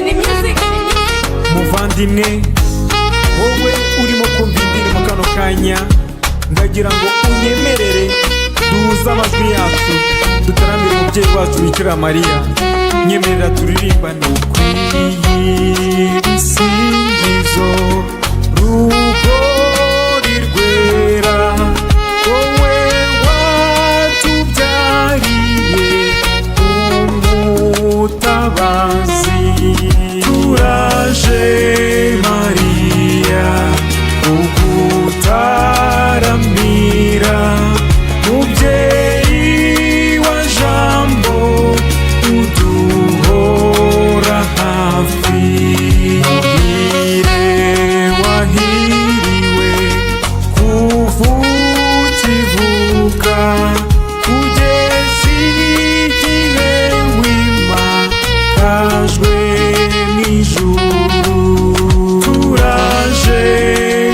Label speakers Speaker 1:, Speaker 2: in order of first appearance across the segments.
Speaker 1: Any music.
Speaker 2: Muvandimwe, wowe urimo kumva indirimbo kano kanya, ndagira ngo unyemerere duhuze amajwi yacu, dutaramire umubyeyi wacu Bikira Mariya. Nyemerera turirimbane. Ukwiye ibisingizo, rugori rwera, wowe watubyariye umutabazi. Turaje Mariya kugutaramira, mubyeyi wa Jambo uduhora hafi. Muhire wahiriwe kuva ukivuka kugeza igihe wimakajwe mw'ijuru. Turaje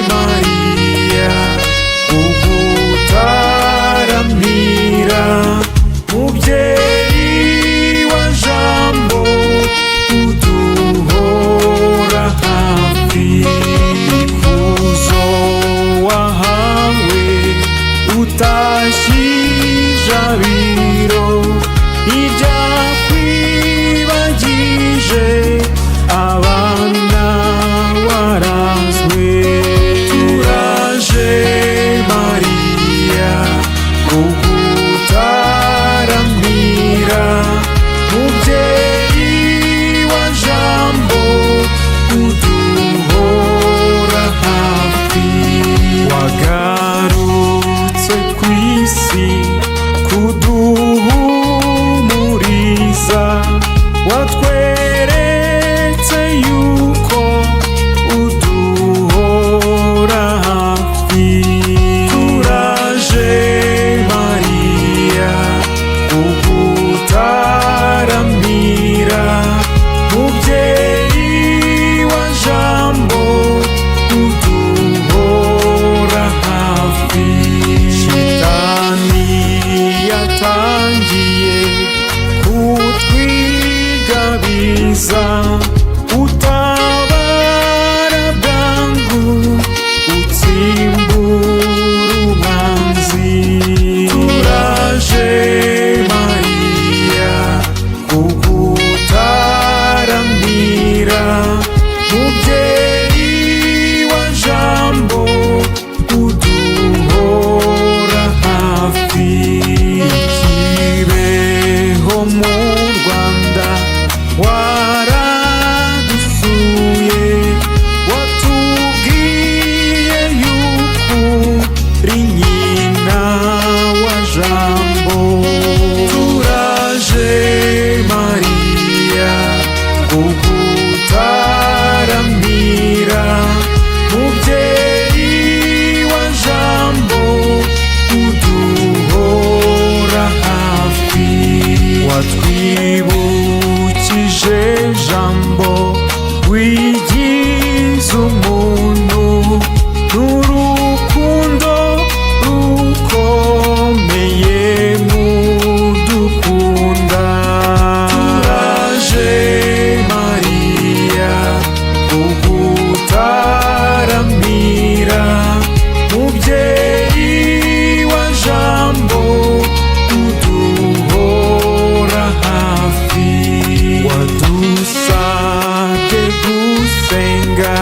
Speaker 2: Mariya kugutaramira, mubyeyi wa Jambo uduhora hafi. Ikuzo wahawe utashye ijabiro ntibyakwibagije abana warazwe. Turaje Mariya kugutaramira, mubyeyi wa Jambo uduhora hafi. Wagarutse ku isi kuduhumuriza, watweretse yuko uduhora hafi. Turaje Mariya kugutaramira, mubyeyi wa Jambo uduhora hafi. Shitani yatangiye kutwigabiza, utabara bwangu utsimbura umwanzi. Turaje Mariya kugutaramira, mubyeyi wa Jambo uduhora hafi. Kibeho mu Rwanda waradusuye, watubwiye yuko uri nyina wa Jambo. Turaje Mariya kugutaramira, mubyeyi wa Jambo uduhora hafi. Watwibukije Jambo wigize umuntu n'urukundo rukomeye mudukunda. Turaje Mariya kugutaramira, mubyeyi wa Jambo uduhora hafi. Wadusabye gusenga.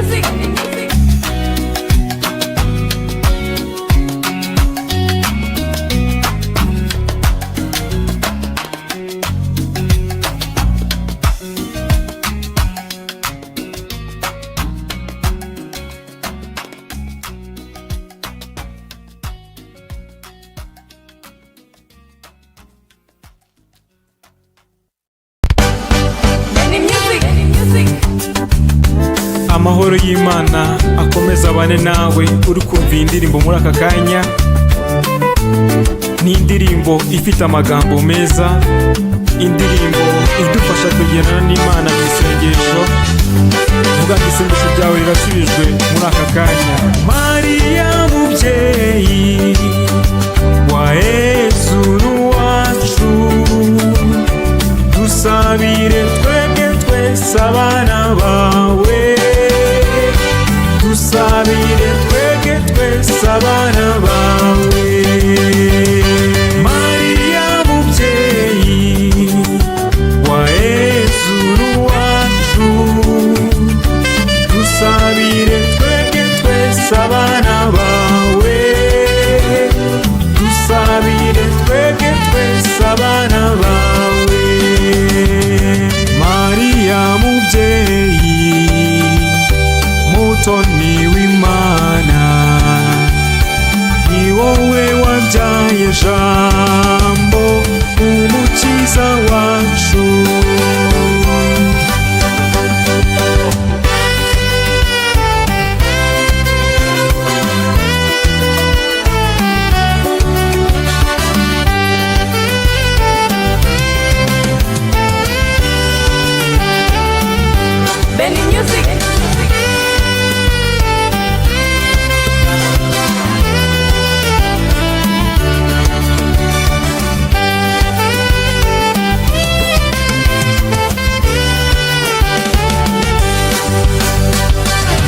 Speaker 1: Music. Benny Music. Benny Music.
Speaker 2: Amahoro y'Imana akomeza abane nawe uri kumva iyi ndirimbo muri aka kanya. Ni indirimbo ifite amagambo meza, indirimbo idufasha kugendana n'Imana mu isengesho. Vuga ngo isengesho ryawe rirasubijwe muri aka kanya. Mariya mubyeyi wa Yezu wacu, dusabire twebwe twese abana bawe, dusabire twebwe twese abana bawe. Mariya mubyeyi wa Yezu wacu, dusabire twebwe twese abana bawe, dusabire twebwe twese abana bawe. Mariya mubyeyi mutoni w'Imana, ni wowe wabyaye Jambo umukiza wacu.
Speaker 1: Benny Music.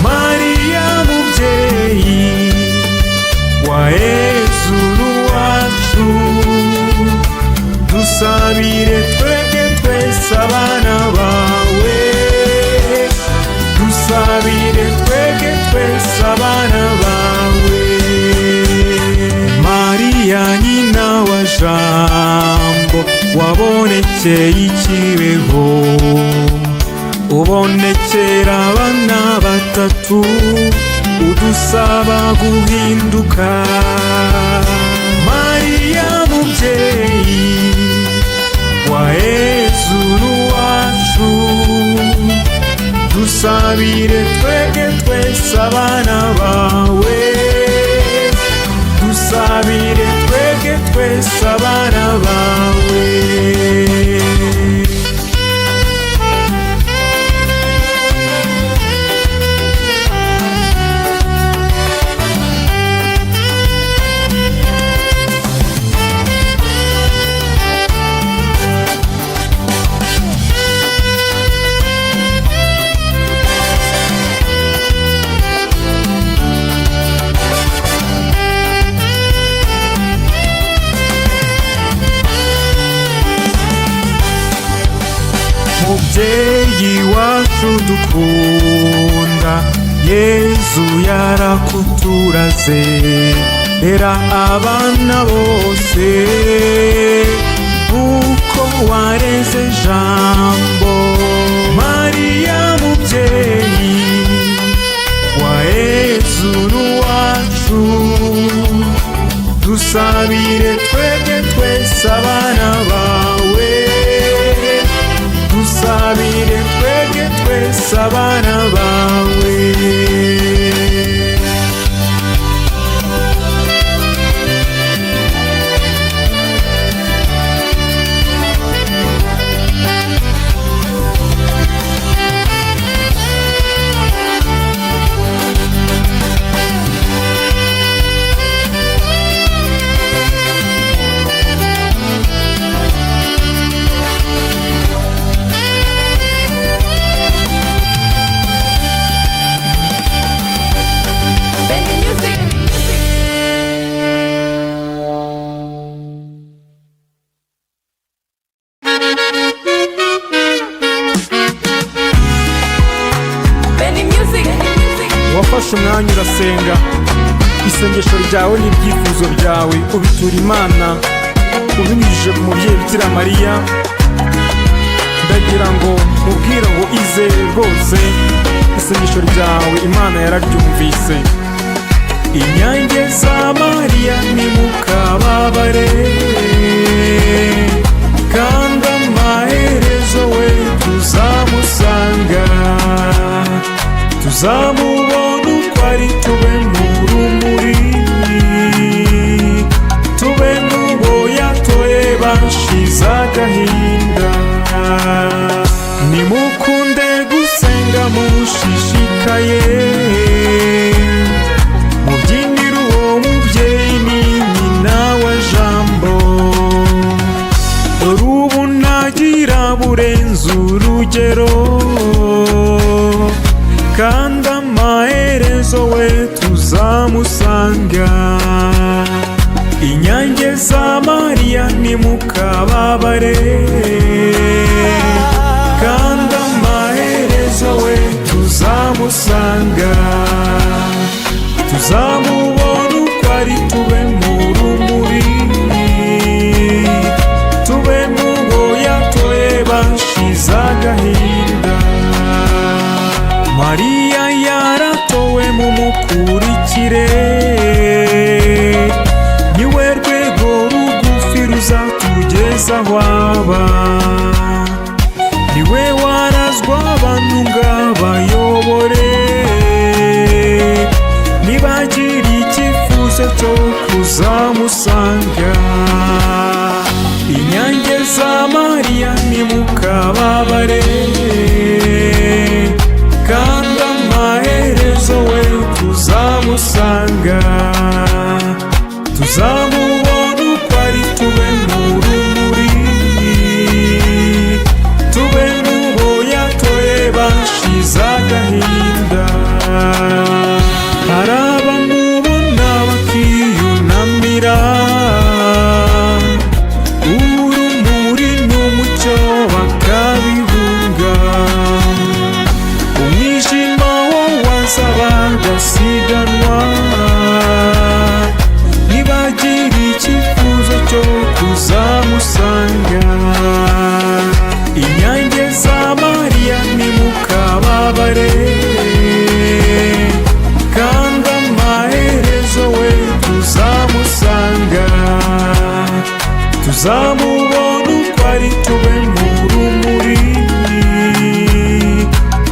Speaker 2: Mariya mubyeyi wa Yezu wacu, dusabire twebwe twese abana bawe, dusabire twebwe twese abana bawe. Mariya nyina wa Jambo wabonekeye ikibeho, ubonekera abana batatu, udusaba guhinduka. Mariya mubyeyi wa Yezu wacu, dusabire twebwe twese abana bawe, dusabire twebwe twese abana bawe. Mubyeyi wacu dukunda, Yezu yarakuturaze, rera abana bose uko wareze Jambo. Mariya mubyeyi wa Yezu wacu, dusabire twebwe twese abana bawe, dusabire twebwe twese abana bawe. Wafashe umwanya urasenga, isengesho ryawe n'ibyifuzo byawe ubitura Imana ubinyujije ku mubyeyi Bikira Mariya. Ndagira ngo mubwire ngo izere rwose, isengesho ryawe Imana yararyumvise. Inyange za Mariya, nimukababare, kandi amaherezo we tuzamusanga, tuzamubona uko ari, tube mu rumuri, tube mu bo yatoye bashize agahinda. Nimukunde gusenga mushishikaye, mubyinire uwo mubyeyi, ni nyina wa Jambo. Dore ubu ntagira burenze urugero, kandi amaherezo we tuzamusanga. Inyange za Mariya, nimukababare, kandi amaherezo we tuzamusanga, tuzamubona uko ari, tube mu rumuri, tube mu bo yatoye bashize agahinda. Mariya yaratowe, mumukurikire, niwe rwego rugufi ruzatugeza aho aba, niwe warazwa abantu ngo abayobore, nibagira icyifuzo cyo kuzamusanga. Inyange za Mariya, nimukababare, kandi amaherezo we tuzamusanga, tuzamubona uko ari, tube mu rumuri, tube mu bo yatoye bashize agahinda. Hari abamubona bakiyunamira, urumuri n'umucyo bakabihunga, umwijima wo waza bagasiganwa, ntibagira icyifuzo cyo kuzamusanga. Inyange za Mariya, nimukababare, kandi amaherezo we tuzamusanga, tuzamubona uko ari, tube mu rumuri,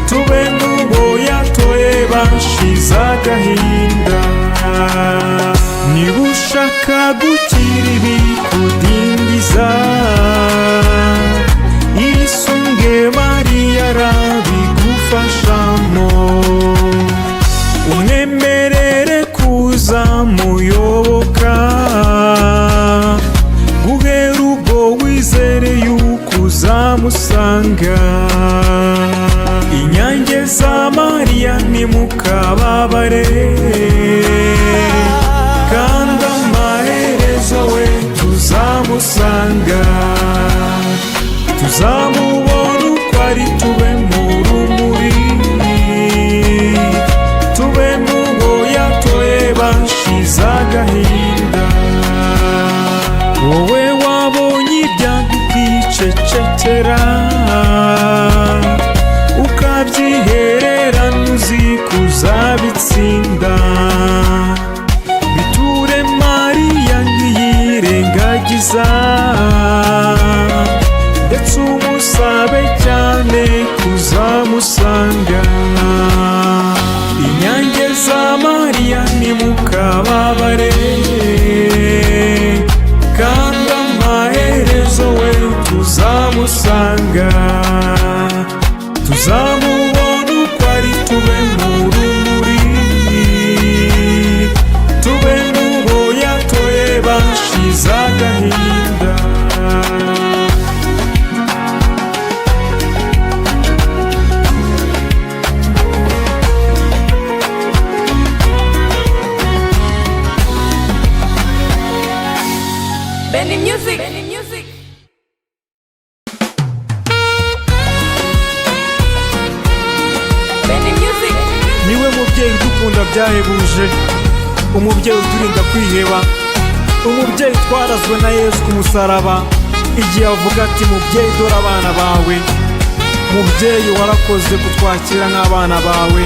Speaker 2: tube mu bo yatoye bashize agahinda. Niba ushaka gukira ibikudindiza, isunge Mariya arabigufashamo, umwemerere kuza muyoboka, guhera ubwo wizere yuko uzamusanga. Inyange za Mariya, nimukababare, kandi amaherezo we tuzamusanga, tuzamubona uko ari, tube mu rumuri, tube mu bo yatoye bashize agahinda. Wowe wabonye ibyago ukicecekera, ukabyihererana uzi kuzabitsinda, biture Mariya ntiyirengagiza, ndetse umusabe cyane kuzamusanga. Inyange za Mariya, nimukababare, kandi amaherezo we tuzamusanga, tuzamubona uko ari, tube mu rumuri. Umubyeyi udukunda byahebuje, umubyeyi uturinda kwiheba, umubyeyi twarazwe na Yesu ku musaraba igihe avuga ati: "Mubyeyi, dore abana bawe." Mubyeyi, warakoze kutwakira nk'abana bawe.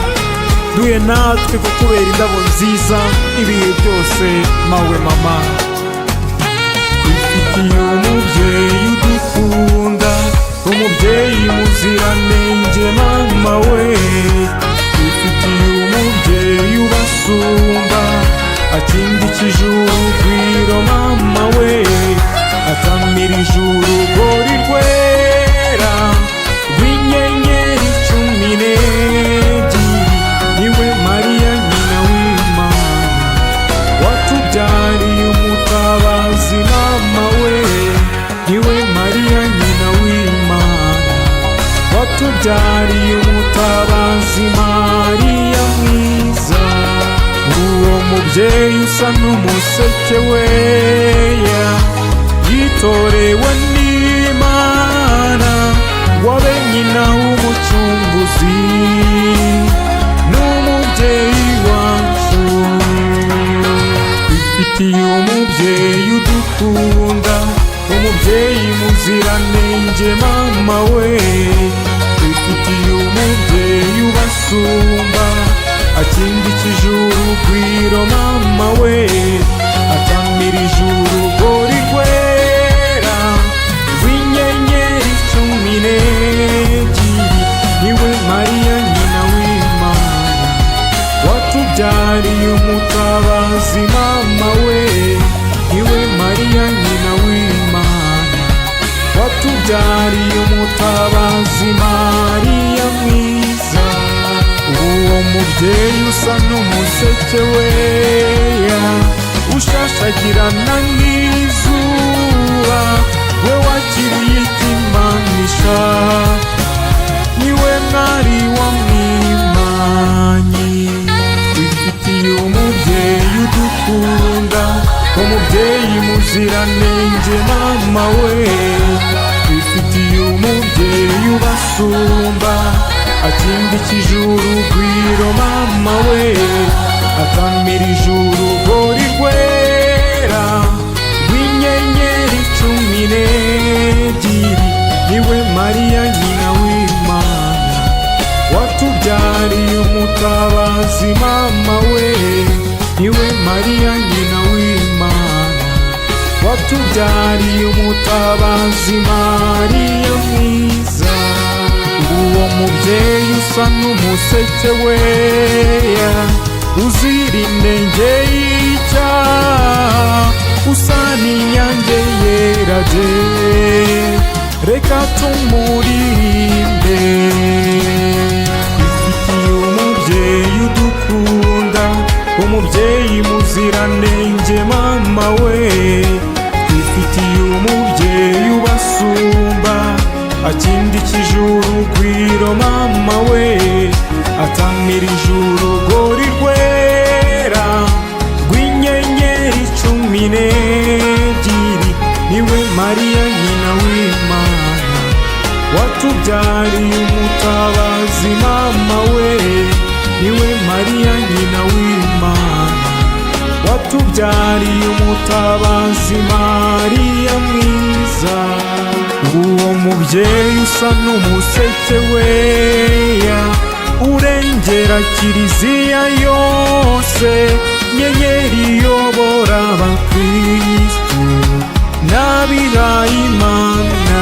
Speaker 2: Duhe natwe kukubera indabo nziza ibihe byose, mawe mama. Twifitiye umubyeyi udukunda, umubyeyi muziranenge, mama we. Twifitiye umubyeyi ubasumba, akindikije urugwiro, mama we, atamirije urugori rwera rw'inyenyeri 12. Niwe Mariya nyina w'Imana, watubyariye umutabazi, mama we. Niwe Mariya nyina w'Imana, watubyariye umutabazi, Mariya mwiza. Uwo mubyeyi usa n'umuseke weya, yitorewe n'Imana wabe nyina w'umucunguzi n'umubyeyi wacu. Twifitiye umubyeyi udukunda, umubyeyi muziranenge, mama we. Twifitiye umubyeyi ubasumba, akindikije urugwiro, mama we, atamirije urugori rwera rw'inyenyeri 12. Niwe Mariya nyina w'Imana, watubyariye umutabazi, mama we. Niwe Mariya nyina w'Imana, watubyariye umutabazi, Mariya mwiza. Uwo mubyeyi usa n'umuseke weya, ushashagirana nk'izuba, we wakiriye ikimanisha, niwe mwari wa mwimanyi. Twifitiye umubyeyi udukunda, umubyeyi muziranenge, mama we. Twifitiye umubyeyi ubasumba, akindikije urugwiro, mama we, atamirije urugori rwera rw'inyenyeri 12. Niwe Mariya nyina w'Imana, watubyariye umutabazi, mama we. Niwe Mariya nyina w'Imana, watubyariye umutabazi, Mariya mwiza. Uwo mubyeyi usa n'umuseke weya, uzira inenge y'icyaha, usa n'inyange yera de, reka tumuririmbe. Twifitiye umubyeyi udukunda, umubyeyi muziranenge, mama we. Twifitiye umubyeyi ubasumba, akindikije urugwiro, mama we, atamirije urugori rwera rw'inyenyeri 12. Niwe Mariya nyina w'Imana, watubyariye umutabazi, mama we. Niwe Mariya nyina w'Imana, watubyariye umutabazi, Mariya mwiza. Uwo mubyeyi usa n'umuseke weya, urengera kiliziya yose, nyenyeri iyobora abakristu n'abihayimana.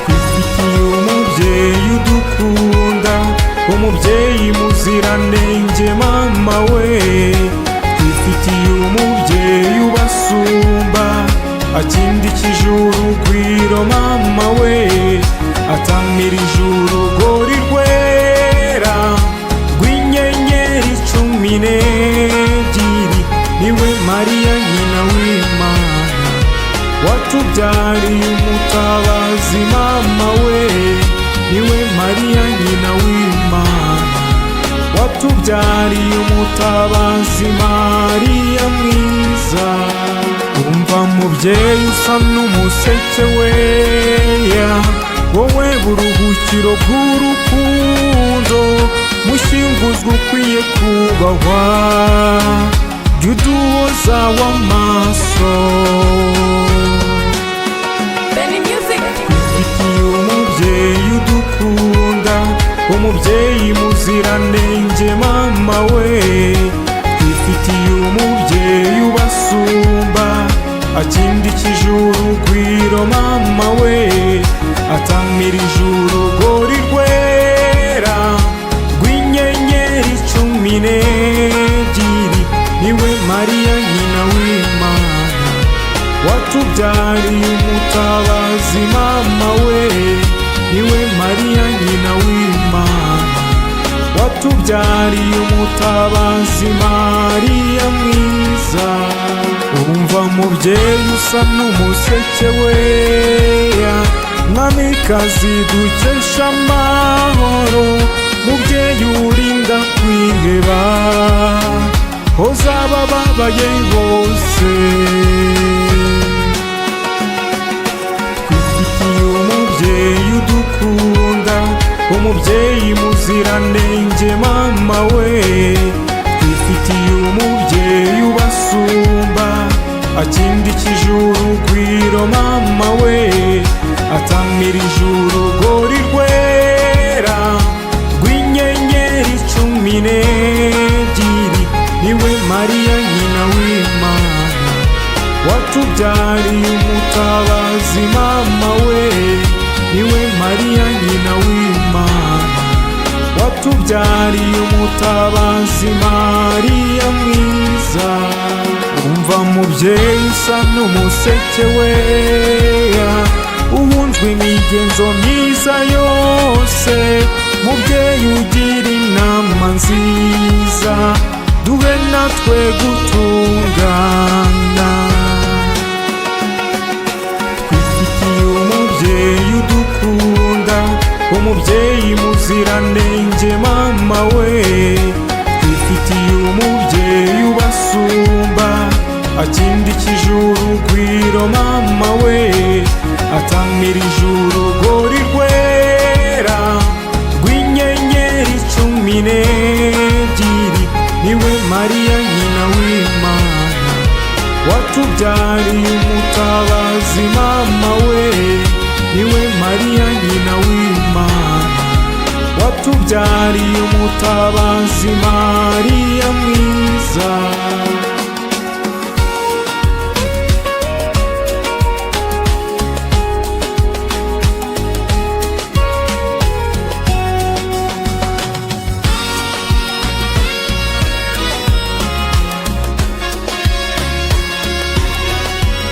Speaker 2: Twifitiye umubyeyi udukunda, umubyeyi muziranenge, mama we. Twifitiye umubyeyi ubasumba, akindikije urugwiro, mama we, atamirije urugori rwera rw'inyenyeri 12. Niwe Mariya nyina w'Imana, watubyariye umutabazi, mama we. Niwe Mariya nyina w'Imana, watubyariye umutabazi, Mariya mwiza. Umva mubyeyi usa n'umuseke weya, wowe buruhukiro bw'urukundo. Singizwa ukwiye kubahwa, jya uduhoza w'amaso.
Speaker 1: Benny Music.
Speaker 2: Twifitiye umubyeyi udukunda, umubyeyi muziranenge mama we. Twifitiye umubyeyi ubasumba, akindikije urugwiro mama we, atamirije urugori rwera rw'inyenyeri 12. Niwe Mariya nyina w'Imana, watubyariye umutabazi mama we. Niwe Mariya nyina w'Imana, watubyariye umutabazi, Mariya mwiza. Umva mubyeyi usa n'umuseke weya, mwamikazi dukesha amahoro, mubyeyi urinda kwiheba, hoza abababaye bose. Twifitiye umubyeyi udukunda, umubyeyi muziranenge mama we. Twifitiye umubyeyi ubasumba, akindikije urugwiro mama we, atamirije urugori rwera rw'inyenyeri 12. Niwe Mariya nyina w'Imana, watubyariye umutabazi mama we. Niwe Mariya nyina w'Imana, watubyariye umutabazi, Mariya mwiza. Umva mubyeyi usa n'umuseke weya, uhunzwe imigenzo myiza yose, mubyeyi ugira inama nziza, duhe natwe gutungana. Twifitiye umubyeyi udukunda, umubyeyi muziranenge mama we. Twifitiye umubyeyi ubasumba, akindikije urugwiro mama we, atamirije urugori rwera rw'inyenyeri 12. Niwe Mariya nyina w'Imana, watubyariye umutabazi mama we. Niwe Mariya nyina w'Imana, watubyariye umutabazi, Mariya mwiza.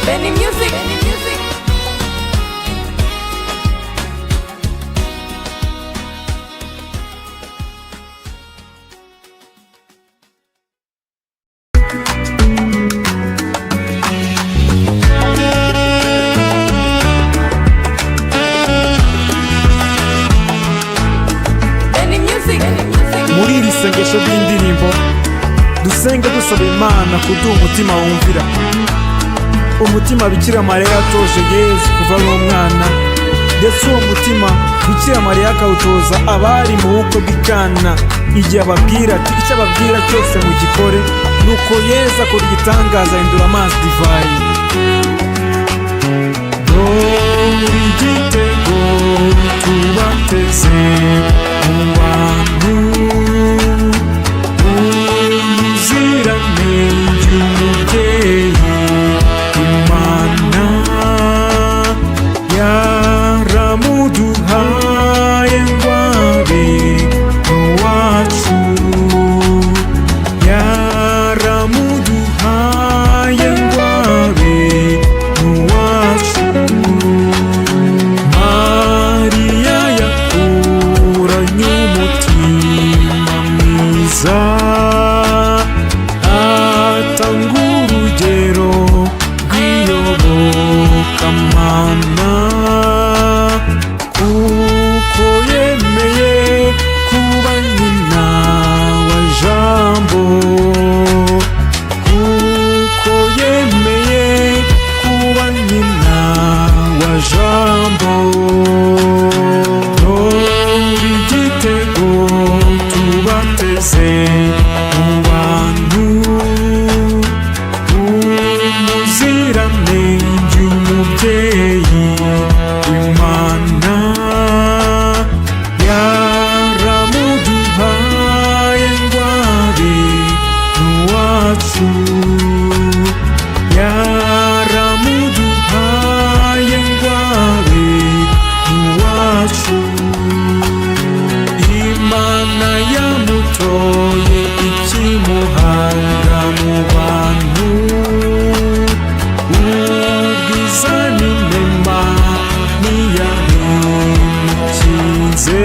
Speaker 1: Benny Music. Benny Music. Benny Music. Benny Music.
Speaker 2: Muri iri sengesho ry'indirimbo dusenge dusaba Imana kuduha umutima wumvira, umutima Bikira Mariya yatoje Yezu kuva ari umwana, ndetse uwo mutima Bikira Mariya akawutoza abari mu bukwe bw'i Kana, igihe ababwira ati icyo ababwira cyose mugikore. Nuko Yezu akora igitangaza, ahindura amazi divayi. Dore igitego tubateze mu bantu, umuziranenge umubyeyi Imana yaramuduhaye ngo abe uwacu, yaramuduhaye ngo abe uwacu. Mariya yakuranye umutima. n'uwacu, yaramuduhaye ngo abe uwacu. Imana yamutoye ikimuhanga mu bantu, ubwiza n'inema niyabimukinze,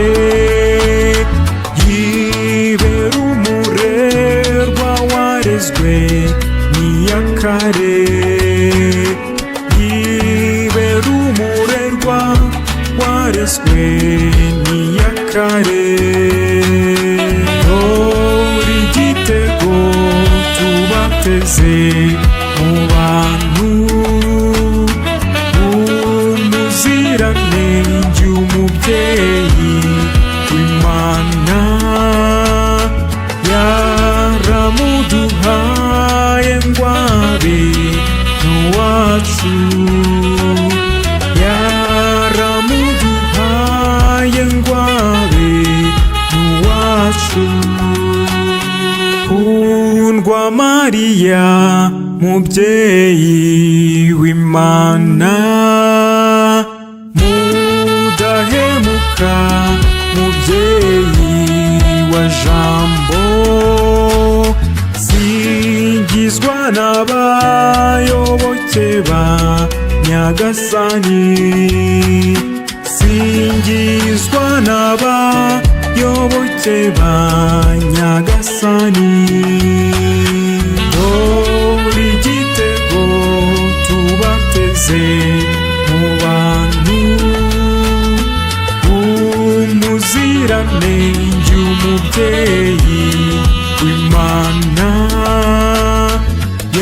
Speaker 2: yibera umurerwa warezwe n'iyakare, yibera umurerwa warezwe n'iyakare. Dore igitego tubateze mu bantu, umuziranenge umubyeyi w'Imana, yaramuduhaye ngo abe uwacu, yaramuduhaye ngo abe uwacu. Kundwa Mariya, mubyeyi w'Imana, mudahemuka, mubyeyi wa Jambo, singizwa n'abayoboke ba Nyagasani, singizwa n'abayoboke ba Nyagasani. Dore igitego tubateze mu bantu, umuziranenge umubyeyi w'Imana,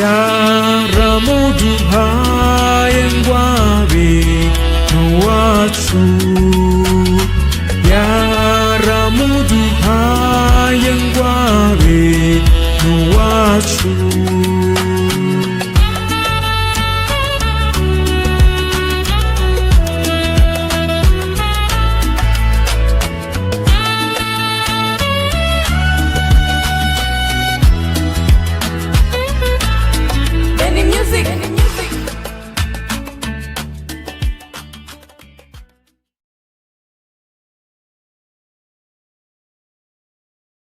Speaker 2: yaramuduhaye ngo abe uwacu, yaramuduhaye ngo abe uwacu.